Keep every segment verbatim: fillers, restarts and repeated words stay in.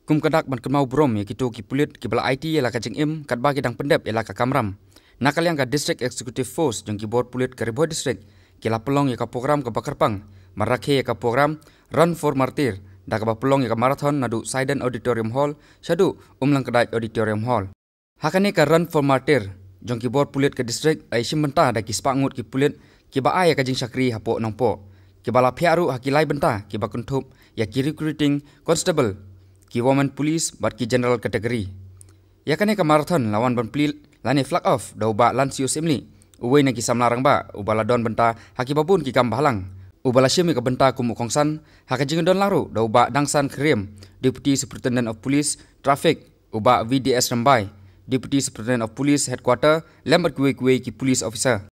Kum ka dak ban kynmaw burom ïa kito ki pulit kiba la aiti ïa la ka jingim katba ki dang pyndep ïa la ka kamram, na ka liang ka District Executive Force jong ki bor pulit ka Ri Bhoi District ki la pynlong ïa ka program kaba kyrpang ban rakhe ïa ka program Run for Martyr, da kaba pynlong ïa ka marathon naduh Saiden Auditorium Hall shaduh Umlangkdait Auditorium Hall. Ha kane ka Run for Martyr jong ki bor pulit ka district, la ïashim bynta da ki spah ngut ki pulit kiba ai ïa ka jingshakri hapoh Nongpoh, kiba la phiah ruh ha ki lai bynta kiba kynthup ïa ki recruiting constable, ki women police bad ki general category. Ïa kane ka marathon la wan ban plie lane flag off da u Bah Lansio Syiemlieh, uwei na ki samla rangbah uba la don bynta ha kiba bun ki kam bhalang, uba la shim ïa ka bynta kum u kongsan ha ka jingdon lang ruh da u Bah Dangsan Kyriem, Deputy Superintendent of Police Traffic, u Bah V D S Rymbai, Deputy Superintendent of Police Headquarter lem bad kiwei kiwei ki police officer.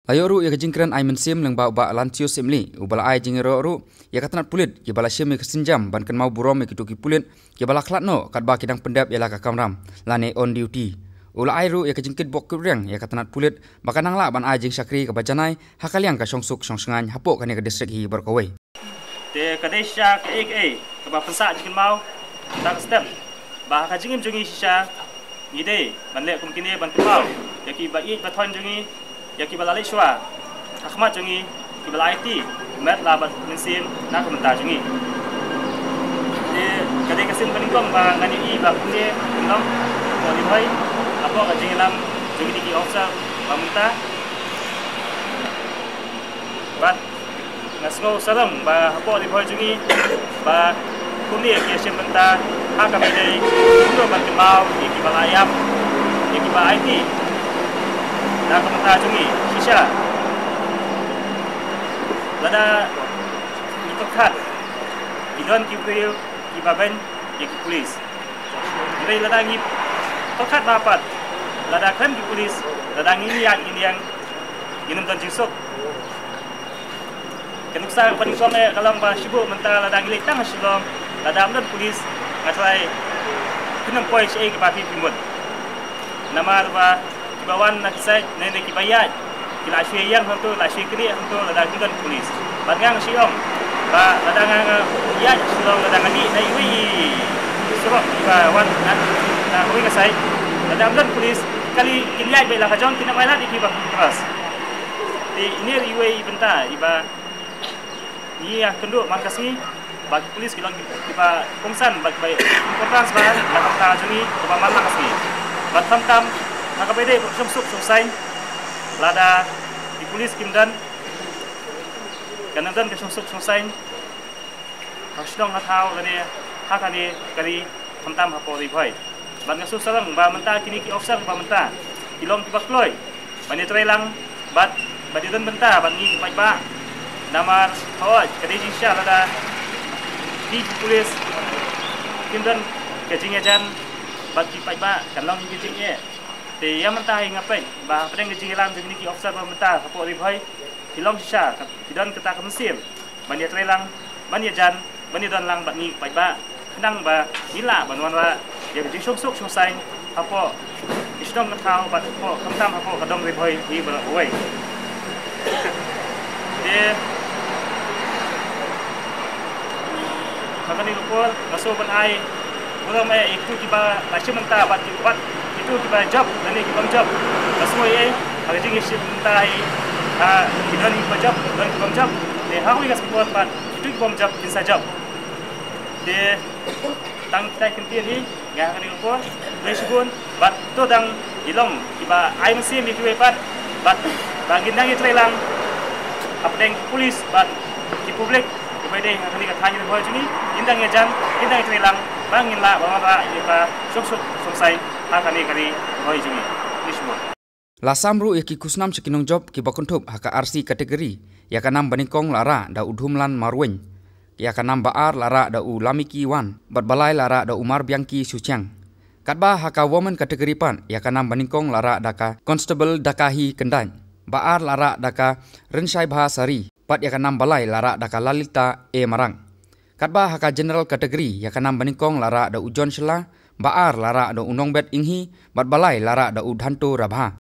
La ïoh ruh ïa ka jingkren ai mynsiem lyngba u Bah Lansio Syiemlieh, uba la ai jingïaroh ruh ïa ka tnat pulit kiba la shim ïa ka sienjam ban kynmaw burom ïa kito ki pulit kiba la khlad noh katba ki dang pyndep ïa la ka kamram lane on duty. U la ai ruh ïa ka jingkitbok kitrwiang ïa ka tnat pulit ba kan nang lah ban ai jingshakri kaba janai ha ka liang ka shongsuk shongshngaiñ hapoh kane ka district hi baroh kawei. Te ka dei shisha kaei kaei kaba pynsah jingkynmaw, ta ka step ba ha ka jingim jong ngi shisha ngi dei ban leh kum kine ban kynmaw ïa kiba ïeit ba thoiñ jong ngi, ïa kiba la leit shuwa ha khmat jong ngi, kiba la aiti met la bad mynsiem na ka bynta jong ngi. Te ka dei ka sien ba nyngkong ba ngan ïohi ba kumne kan long hapoh Ri Bhoi, hapoh ka jingïalam jong kine ki officer ba mynta. Bad nga sngew sarong ba hapoh Ri Bhoi jong ngi ba kumne ki ïashim bynta ha kaba ïadei kumno ban kynmaw ïa kiba la ïap, ïa kiba aiti na ka bynta jong ngi shisha. Lada ngi pyrkhat, ki don ki briew kiba beiñ ïa ki pulit. Hynrei lada ngi pyrkhat ba pat, lada khlem ki pulit, lada ngi ïaid ngi ïeng, ngin ym don jingsuk. Ka nuksa kaba nyngkong eh ka long ba shibun mynta lada ngi leit tang ha Shillong, lada ym don pulit, nga tharai kin ym poi shaei kaba phi phi mut. Namar ba kiba wan na ki sait ne, ne kiba ïaid, ki la shu ïeng hangto, la shu knieh hangto lada kim don pulit. Bad nga nga shu ong ba lada nga nga ïaid ha Shillong, lada nga dih na iwei i surok iba wan na, na kawei ka sait, lada ym don pulit, kali kin ïaid beit la ka jong, kin ym ailad ïa kiba cross. Te ine ruh iwei i bynta iba ngi ïakynduh man ka sngi ba ki pulit ki long ki, kiba kongsan bad kiba importance bha na ka bynta jong ngi kaba man la ka sngi. Bad khamtam ha kaba ïadei bad shongsuk shongsaiñ, lada ki pulit kim don, kan ym don ka shongsuk shongsaiñ ha shnong ha thaw lane ha kane ka ri, khamtam hapoh Ri Bhoi. Bad nga sngewsarong ba mynta kine ki officer ba mynta ki long kiba kloi ban ïatreilang bad ban ïadon bynta bad ngi ki paidbah. Namar hooid ka dei jingshisha lada ki pulit kim don ka jingïajan bad ki paidbah, kan long hi ka jingeh. Te ïa mynta hi nga peit ba hapdeng ka jingïalam jong kine ki officer ba mynta hapoh Ri Bhoi, ki long shisha, ki don kata ka mynsiem ban ïatreilang, ban ïajan, ban ïadon lang bad ngi paidbah, khnang ba ngin lah ban wanrah ïa ka jingshongsuk shongsaiñ hapoh ki shnong ki thaw bad hapoh, khamtam hapoh ka dong Ri Bhoi hi baroh kawei. Te ha kane ka por nga sngewbha ban ai burom eh ïa kito kiba la shim bynta bad ki, bad kito kiba jop lane ki bym jop. Nga sngew eh ha ka jingïashim bynta hi, ha, ki don kiba jop, don ki bym jop. Te ha kawei ka por pat kito ki bym jop kin sa jop. Te tang kita ki ktien hi nga ha kane ka por, khublei shibun. Bad to dang ngi long kiba ai mynsiem ïa kiwei pat, bad ba ngin dang ïatreilang hapdeng ki pulit bad ki public kiba dei ha kane ka thaiñ Ri Bhoi jong ngi, ngin dang ïajan, ngin dang ïatreilang ba ngin lah ban wanrah ïa ka shongsuk shongsaiñ ha kane ka Ri Bhoi jong ngi. Khublei shibun. La sam ruh ïa ki khusnam sha ki nongjop kiba kynthup ha ka R C category. Ïa ka nam banyngkong la rah da u Dhumlan Marwein, ïa ka nam ba ar la rah da u Lamiki Wan, bad ba lai la rah da u Marbiangki Suchiang. Katba ha ka women category pat, ïa ka nam banyngkong la rah da ka Constable Dakahi Kyndait, ba ar la rah da ka Rynshai Bha Sari, bad ïa ka nam ba lai la rah da ka Lalita A Marak. Katba ha ka general category, ïa ka nam banyngkong la rah da u John Shylla, ba ar la rah da u Nongbet Inghi, bad ba lai la rah da u Dhanto Rabha.